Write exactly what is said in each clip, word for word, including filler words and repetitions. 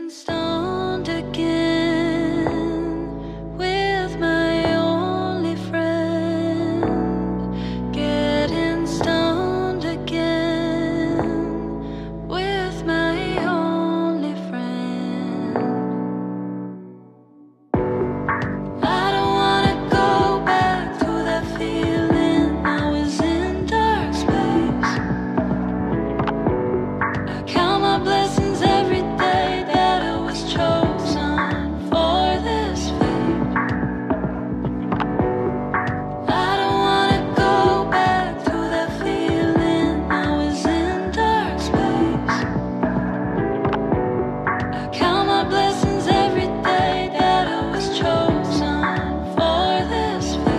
Stoned again with my only friend. Getting stoned again with my only friend. I don't wanna go back to that feeling. I was in dark space. I count my blessings every day that I was chosen for this fate. I don't wanna go back to that feeling. I was in dark space. I count my blessings every day that I was chosen for this fate.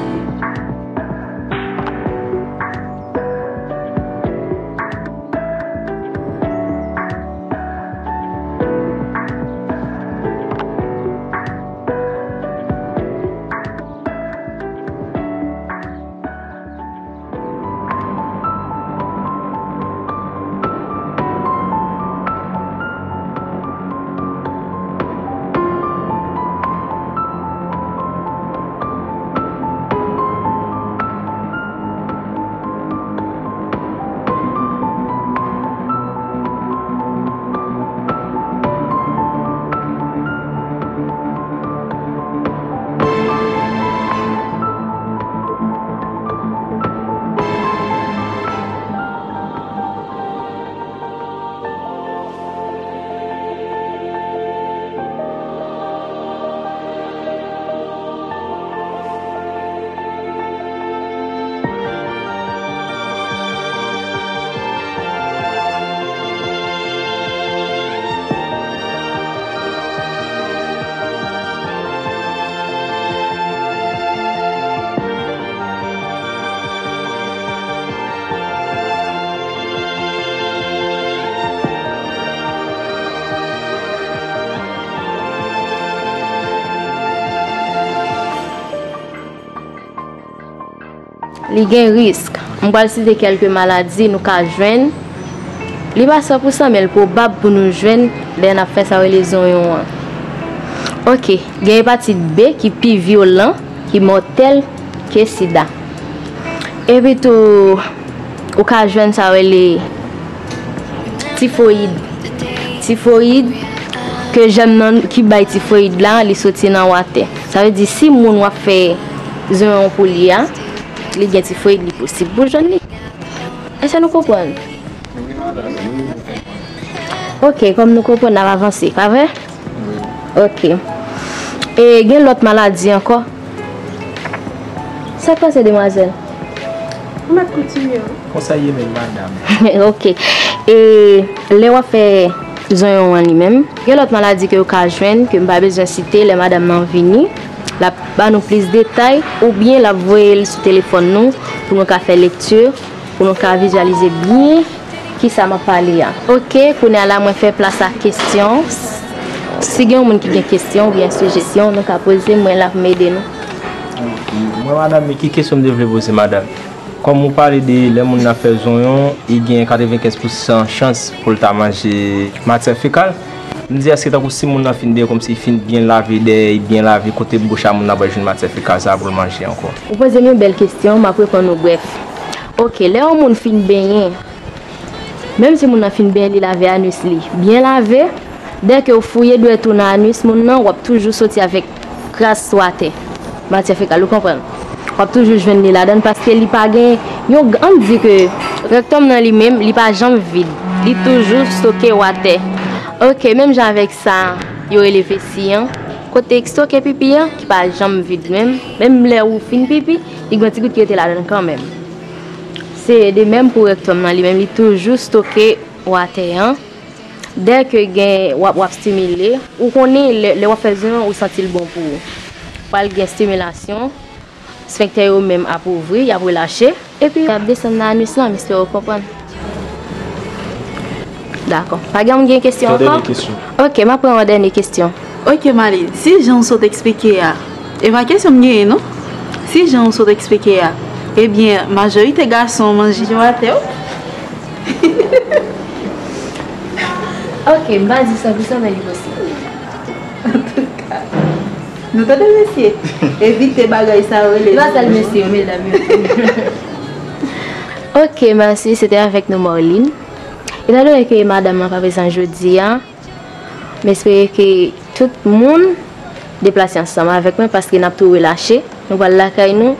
Li gen risk. M pral site kèlke maladi nou ka jwenn. Li pa san pou san, men l pwobab pou nou jwenn lè n ap fè sa yo rele zonyon an. Oke, gen epatit B ki pi vyolan, ki mòtèl ke sida. Epi tou, ou ka jwenn sa yo rele tifoyid. Tifoyid, ke jèm nan ki bay tifoyid la, li soti nan watè. Sa vle di, si moun w ap fè zonyon pou li a, li gen tifoyid, li posib pou jwenn li. Èske nou konprann? Ok, kòm nou konprann, n ap avanse, pa vre? Ok. E gen lòt maladi ankò? Sa k pase, demwazèl? Ou mèt kontinye, wi. Konsa ye menm, madanm. Ok. E lè w ap fè zonyon an li menm, gen lòt maladi ke w ka jwenn, ke m pa bezwen site, lè madanm nan vini, l ap ba nou plis detay, oubyen l ap voye l sou telefòn nou, pou nou ka fè lekti, pou nou ka vizyalize byen kisa m ap pale a. Ok, kounye a la, mwen fè plas a kesyon. Si gen yon moun ki gen kesyon oubyen sijesyon, nou ka poze, mwen la pou m ede nou. Mwen, madanm, men ki kesyon m te vle poze, madanm? Kòm ou pale de lè moun nan fè zonyon, li gen katrevenkenz pousan chans pou l ta manje matyè fekal. M di, èske tankou si moun nan fin benyen, kòmsi li fin byen lave dèyè, li byen lave kote bouch a moun nan, pral jwenn matyè fekal sa a pou l manje ankò? Ou poze m yon bèl kesyon, m ap reponn ou brèf. Ok, lè yon moun fin benyen, menm si moun nan fin benyen, li lave anis li byen lave, dèke w fouye dwèt ou nan anis moun nan, w ap toujou soti avèk kras sou atè. Matyè fekal, ou konprann? W ap toujou jwenn li ladan l paske li pa gen yon, ann di ke rèktòm nan li menm, li pa janm vid. Li toujou stoke watè. Ok, menm jan avèk sa yo rele vesi an, kote stoke pipi an, ki pa janm vid menm. Menm lè ou fin pipi, li gen yon ti gout ki rete ladan l kanmenm. Se de menm pou rèktòm nan, li menm li toujou stoke watè an. Dèke gen, w ap, w ap stimile, ou konnen lè, lè w ap fè zonyon, ou santi l bon pou ou. Pral gen stimilasyon, sfenktè yo menm ap ouvri, y ap relache, epi y ap desann nan anis lan, m espere w konprann. Dakò. Pa gen moun gen kesyon ankò? Yon dènye kesyon. Ok, m ap pran yon dènye kesyon. Ok, Marlene, si jan w sot eksplike a, e pa kesyon m genyen, non. Si jan w sot eksplike a, ebyen, majorite gason manje atè, wi. Ok, m pa di san pou san, men li posib. Antouka. Nou tande mesye? Evite bagay sa yo rele. Se pa sèl mesye yo, medam yo tou. Ok, mèsi, se te avèk nou Marline. Etan done ke madanm mwen pa prezan jodi a, m espere ke tout moun deplase ansanm avèk mwen paske n ap tou relache. Nou pral lakay nou.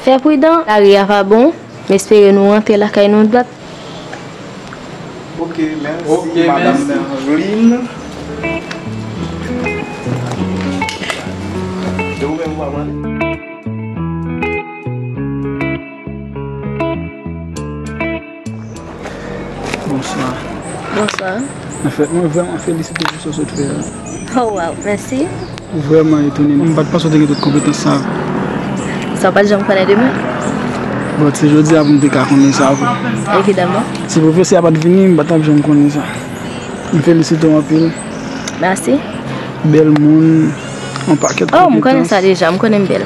Fè pridan, lari a pa bon. M espere nou rantre lakay nou dwat. Ok, mèsi, ok, madanm mèsi. Marline. E ou menm, ou pa pran? Bonswa. Bonswa. Anfèt, mwen vrèman felisite pou sa w sot fè a. Oh, wow, mèsi. Ou vrèman etone m. M pa t panse w te gen tout konpetans sa yo. Sa w pa t janm konnen de mwen? Bon, se jodi a pou m te ka konnen sa vre. Evidaman. Si pwofesè a pa t vini, m pa t ap janm konnen sa. M felisite w anpil. Mèsi. Bèl moun, yon pakèt konpetans. Oh, m konnen sa deja, m konnen m bèl.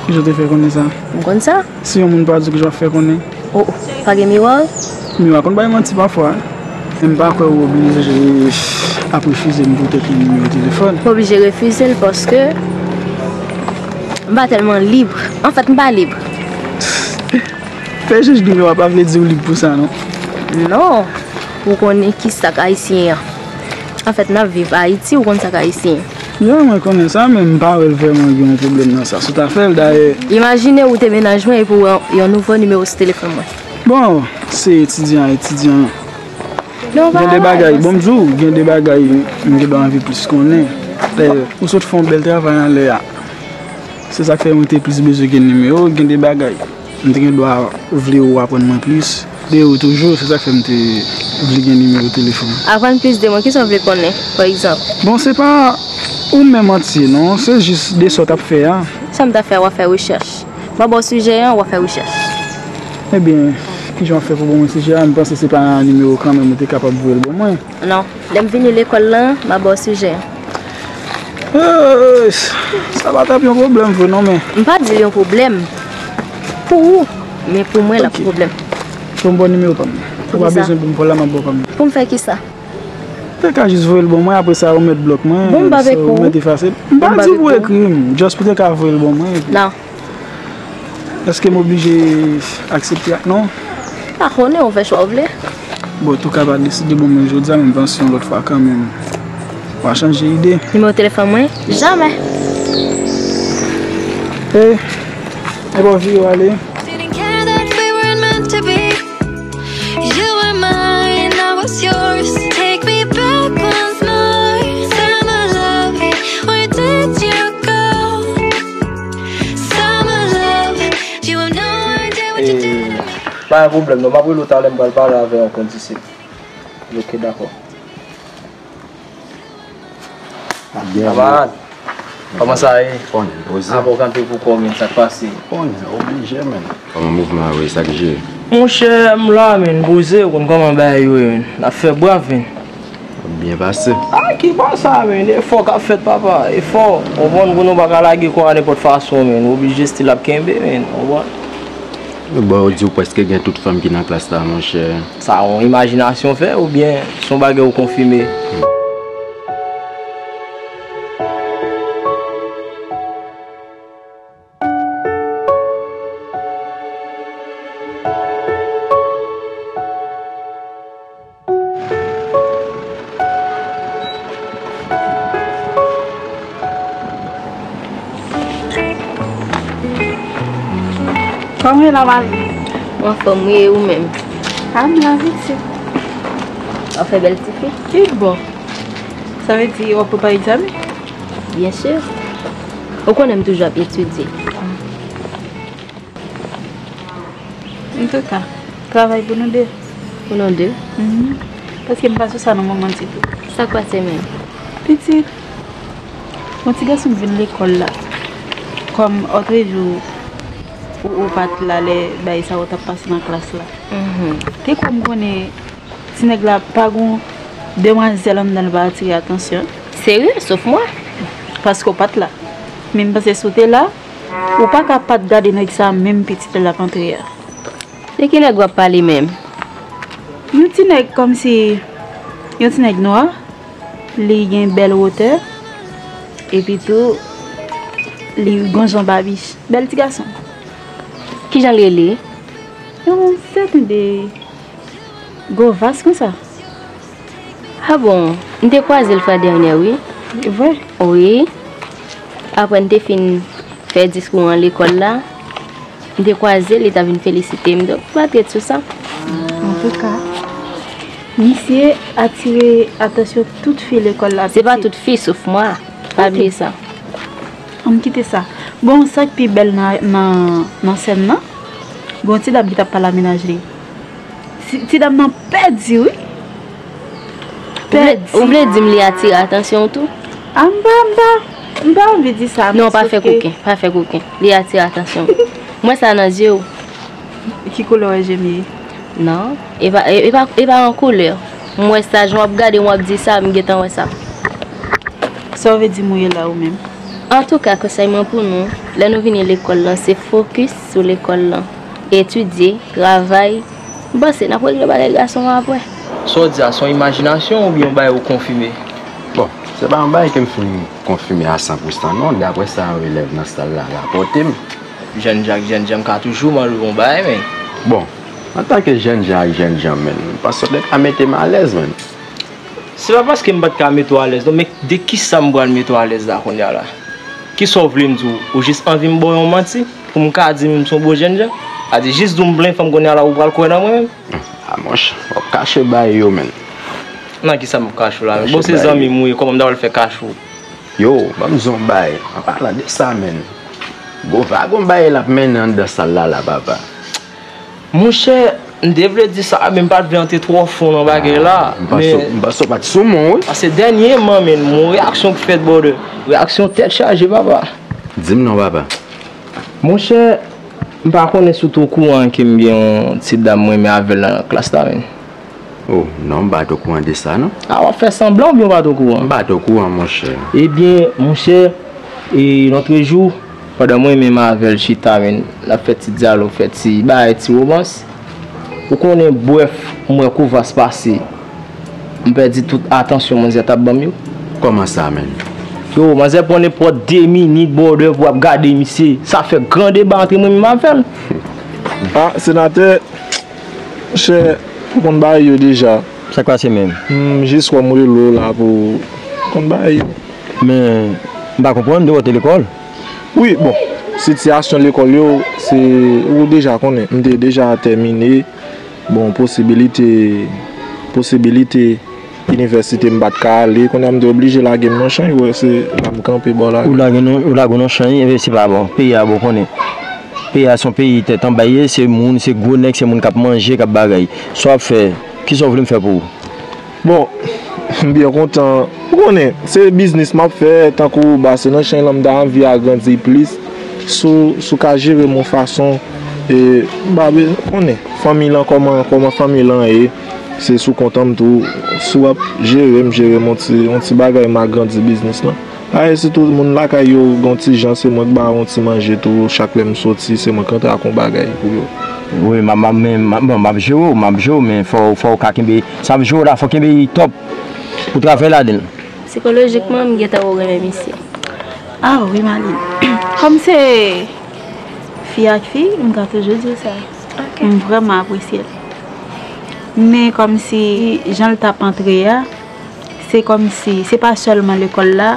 Kijan w te fè konnen sa? M konn sa. Si yon moun pa di w, kijan w ap fè konnen? Oh, oh, pa gen miwa? Miwa konn bay manti pafwa. Men m pa kwè ou oblije ap refize m poutèt yon nimewo telefòn. M oblije refize l paske m pa tèlman lib. Anfèt, m pa lib. Fè jij nimewo a pa vle di w lib pou sa, non. Non. Pou konnen kisa k ayisyen an. Anfèt, n ap viv Ayiti, ou konn sa k ayisyen. Ya, mwen konnen sa, men m pa wè l vrèman gen yon pwoblèm nan sa. Si w ta fè l, dayè. Imajine ou te mennaj mwen epi w wè yon nouvo nimewo sou telefòn mwen. Bon, se etidyan a etidyan. Non, pa gen de bagay, bon, m di w, gen de bagay m gen dwa anvi plis konnen. Dayè, ou sot fè yon bèl travay anlè a. Se sa k fè mwen te plis bezwen gen nimewo, gen de bagay. M te gen dwa vle ou aprann mwen plis de ou toujou, se sa k fè m te vle gen nimewo telefòn. Aprann plis de mwen, kisa w vle konnen, pa egzanp? Bon, se pa ou menm antye, non, se jis de sa w t ap fè a. Sa m t ap fè a, w ap fè rechèch. M ap ba w sijè an, w ap fè rechèch. Ebyen, kijan w ap fè pou ban mwen sijè a? M panse se pa nimewo kanmenm ou te kapab voye l ban mwen. Non. Lè m vini lekòl lan, m a ba w sijè an. Eh, sa pa t ap yon pwoblèm vre non, men. M pa di l yon pwoblèm pou ou, men pou mwen l ap yon pwoblèm. Ok. Bon, m ba w nimewo pa m. Ou pa bezwen pou m pran l la, m ap ba w pa m. Pou m fè kisa? Ou te ka jis voye l ban mwen, apre sa ou mèt blòk mwen, ou mèt efase l. M pa di w pou ekri m, just pou te ka voye l ban mwen, epi. Non. Èske m oblije aksepte ak non? Pa konnen, ou fè chwa w vle. Bon, antouka, pa deside ban mwen l jodi a, men m panse yon lòt fwa kanmenm, w a chanje ide. Nimewo telefòn mwen? Jamè. E, e bon, vire w ale. Didn't care that we weren't meant to be. You were mine, I was yours. Take me back once more. Summer love, where did you go? Summer love, you have no idea what you did to me. Pa gen pwoblèm non, m ap rele w talè, m pral pale avè yon kondisyè. Ok, dakò. Kamarad, kòman sa ye? Konnen, poze. Apa w kanpe pou kò w, men sa k pase? Konnen, oblije, men. Kòman mouvman an ye, sa k jere? Monchè, m la, men, poze, ou konn kòman bagay yo ye, men. N ap fè brav, men. W ap byen pase. A, ki pa sa, men? Efò k ap fèt, papa. Efò. Konprann, pou nou pa ka lage kò a nenpòt fason, men. Nou oblije still ap kenbe, men. Konprann? Bon, yo di w prèske gen tout fanm ki nan klas la, monchè. Sa yon imajinasyon fè oubyen se yon bagay ou konfime? Kòman w ye la, Mali? M anfòm wi, e ou menm? A, m la wi, se. W ap fè bèl tifi? Ki bò? Sa vle di w ap prepare egzamen? Byen si. Ou konnen m toujou ap etidye. Antouka, travay pou nou de. Pou nou de? Mhm. Paske m pa sou sa nan moman ditou. Sa k pase menm? Pitit, yon ti gason k vin lekòl la. Kòm òtrejou, ou, ou pa t la lè bagay sa yo t ap pase nan klas la. Mhm. Te kwè m konnen ti nèg la pa gon demwazèl anndan l pa atire atansyon. Serye? Sof mwen. Paske w pa t la. Men m panse si w te la, ou pa ka pa t gade nèg sa a menm pitit lè l ap antre a. De ki nèg w ap pale menm? Yon ti nèg kòmsi, yon ti nèg nwa, Li gen bèl wotè, epi tou, li gon jan babich. Bèl ti gason. Kijan l rele? Yon sèten de gwo vas konsa. Ah bon, m te kwaze l fwa dènyè, wi. Vre? Wi. Apre n te fin fè diskou an lekòl la, m te kwaze l, li t ap vin felisite m, donk m pa t ret sou sa. Antouka, misye atire atansyon tout fi lekòl la. Se pa tout fi, sof mwa. Pa bliye sa. Ann kite sa. Bon, sa k pi bèl nan, nan, nan sèn nan, gon ti dam ki t ap pale a mennaj li. Si, ti dam nan pèdi, wi. Ou vle, pèdi. Ou vle di m li atire atansyon w tou? A, m pa, m pa, m pa anvi di sa, non, men pa fè koken, pa fè koken. Li atire atansyon w. M wè sa nan zye w. Ki koulè w wè je m ye? Non, e pa, e, e pa, e pa yon koulè. M wè sa, jan w ap gade m, w ap di sa, m gentan wè sa. Sa w vle di m ou ye la ou menm? Antouka, konsèy mwen pou nou, lè nou vini lekòl lan, se fokis sou lekòl lan. Etidye, travay. M panse n ap regle bagay gason an apre. Sa w di a, se yon imajinasyon oubyen yon bagay ou konfime? Bon, se pa yon bagay ke m fin konfime a san pou san non, daprè sa yon elèv nan sal la rapòte m. Jènjan ak jènjan, m ka toujou mande w yon bagay, men. Bon, antanke jènjan ak jènjan, menn, m panse w te ka mete m alèz, menn. Se pa paske m pa t ka mete w alèz non, men de kisa m pral mete w alèz la kounye a la? Kisa w vle m di w? Ou jis anvi m ba w yon manti pou m ka di m se yon bon jènjan? A di jis di w m plen fanm kounye a la ou pral kwè nan mwen menm? A monchè, w ap kache bagay yo, menn. Nan kisa m ap kache w la menm? Bon, se zanmi m ou ye, kòman m ta pral fè kache w? Yo, ban m di w yon bagay. An palan de sa, menn, Gova gon bagay l ap mennen anndan sal la, la, papa. Monchè, m te vle di sa, men m pa t vle antre twò fon nan bagay la. Ah, m panse, men m panse w pa t sou men w, wi. Paske dènyèman, menn, m wè yon reyaksyon ki fèt, brother. Reyaksyon tèt chaje, papa. Di m non, papa. Monchè, m pa konnen si w te okouran ke m gen yon ti dam mwen renmen avè l nan klas la, menn. Oh, non, m pa t okouran de sa, non. A, w ap fè sanblan oubyen w pa t okouran? M pa t okouran, monchè. Ebyen, monchè, e, lòtrejou, pandan mwen menm avè l chita, menn, n ap fè ti dyalòg, fè ti bagay, ti womans. Ou konnen, brèf, m wè Kouvas pase. M pèdi tout atansyon manzè t ap ban m yo. Kòman sa, menn? Yo, manzè pran nenpòt de minit, brother, pou ap gade misye. Sa fè gran deba antre mwen menm avè l. Ah, senatè, monchè, ou konn bagay yo deja. Sa k pase menm? M jis wè m rele w la pou konn bagay yo. Men, m pa konprann, depi w te lekòl? Wi, bon, sitiyasyon lekòl yo, se, ou deja konnen, m te deja tèmine. Bon, posibilite, posibilite inivèsite m pa t ka ale, kounye a m te oblije lage m nan chay, wè, se la m kanpe bò la. Ou lage nou, ou lage w nan chay, e se pa bon. Peyi a, bon, konnen. Peyi a se yon peyi tèt anba ye, se moun, se gwo nèg, se moun k ap manje, k ap bagay. Sa w ap fè, kisa w vle m fè pou ou? Bon, m byen kontan. Ou konnen, se biznis m ap fè, tankou ba se nan chay lan m ta anvi agrandi plis. Si w, si w ka jere m yon fason, e, m pa be-, konnen, fanmi lan, kòman, kòman fanmi lan ye, se sou kont an m tou. Si w ap jere m, jere m yon ti, yon ti bagay, m agrandi biznis lan. Ay, sitou moun lakay yo, gon ti jan, se mwen k ba yo yon ti manje tou, chak lè m soti, se mwen k antre ak yon bagay pou yo. Wi, m ap, m ap, men, m ap, bon, m ap jere w, m ap jere w, men fò, fò w ka kenbe, sa m jere w la, fò kenbe top pou travay ladan l. Sikolojikman, m gentan wè w renmen misye. Ah, wi, Maline. Kòm se fi ak fi, m ka toujou di w sa. Ok. M vrèman apresye l. Men kòmsi jan l t ap antre a, se kòmsi, se pa sèlman lekòl la,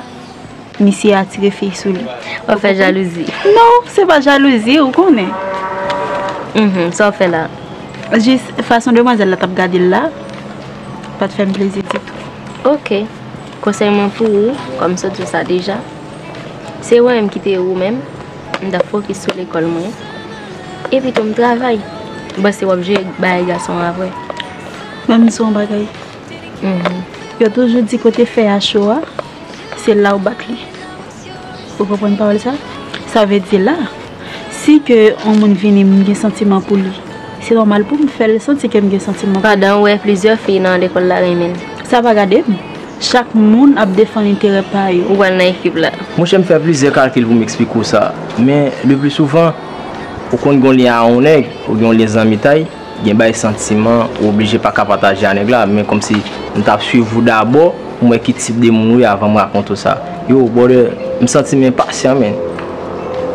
misye atire fi sou li. W ap fè jalouzi. Non, se pa jalouzi, ou konnen. Mhm, sa w fè la? Jis fason demwazèl la t ap gade l la, pa t fè m plezi ditou. Ok. Konsèy mwen pou ou, kòm m sot di w sa deja, se ou menm ki te ou menm, m t ap fokis sou lekòl mwen. Epi tou m travay. M panse w ap jere bagay gason an apre. Men m di w yon bagay. Mhm. Yo toujou di kote fè a cho a, se la w bat li. Ou konprann pawòl sa? Sa vle di la, si ke yon moun vini, m gen santiman pou li, se nòmal pou m fè l santi ke m gen santiman pou li. Pandan w wè plizyè fi nan lekòl la renmen l. Sa pa gade m. Chak moun ap defann enterè pa yo. Ou pral nan ekip la. Monchè, m fè plizyè kalkil pou m eksplike w sa, men le pli souvan, ou konn gen yon lyen a yon nèg, ou gen yon lyen zanmitay, gen bay santiman, ou oblije pa ka pataje a nèg la, men kòmsi m t ap swiv ou dabò, Pou m wè ki tip de moun ou ye avan m rakonte w sa. Yo, brother, m santi m enpasyan, menn.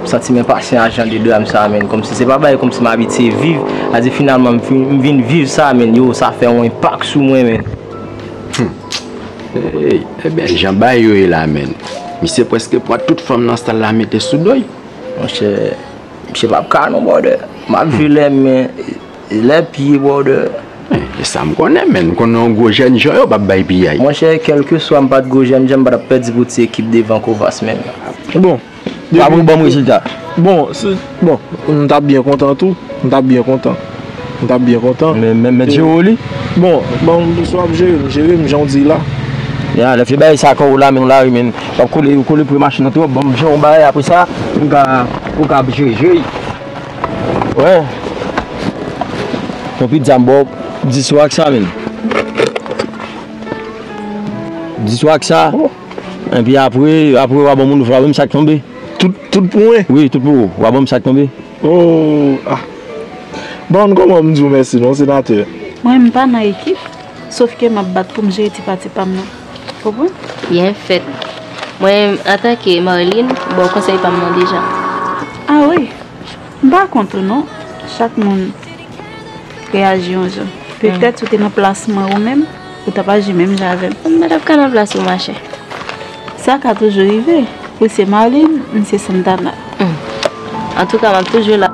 M santi m enpasyan a jan de dram sa, menn. Kòmsi se pa bagay kòmsi m abitye viv. Sa di finalman m vin, m vin viv sa, menn. Yo, sa fè yon enpak sou mwen, menn. Hey, ebyen, jan bagay yo ye la, menn. Misye prèske pran tout fanm nan sal la mete sou do l. Monchè, misye p ap ka non, brother. M ap jwe lè men, lè pye, brother. E sa m konnen, menn. M konnen yon gwo jènjan yo p ap bay piyay. Monchè, kèlkeswa m pa t gwo jènjan, m pa t ap pèdi pou ti ekip devan Kovas, menn. Bon, W ap ban m rezilta. Bon, se, bon, m t ap byen kontan tou. M t ap byen kontan. M t ap byen kontan. Men, men, men Djero li. Bon, bon, si w ap jere m, jere m jan w di la. Ya, lè fè bagay sa kò w la, men w lari, men. W ap kole, w kole pou machin nan twòp. Ban m jan w bagay, apre sa, ou ka, ou ka ap jere, jere. Wè. Yon pit zam bò, di sou ak sa, men. Di sou ak sa. Epi apre, apre, w a ban moun frape m sa k tonbe. Tout, tout pou mwen. Wi, tout pou ou. W a ban m sa k tonbe. Oh, ah. Bon, kòman m di w mèsi non, senatè? Mwen, m pa nan ekip, sof ke m ap bat pou m jere ti pati pa m nan. Konprann? Byen fèt. Mwen, antanke Marlene, m ba w konsèy pa m nan deja. Ah wi. M pa kont ou non. Chak moun reyaji yon jan. Petèt si w te nan plas mwen ou menm, ou t ap aji menm jan avè m. Mwen pa t ap ka nan plas ou, machè. Sa ka toujou rive. Ou se Marlene, m se Santana. Antouka, m ap toujou la.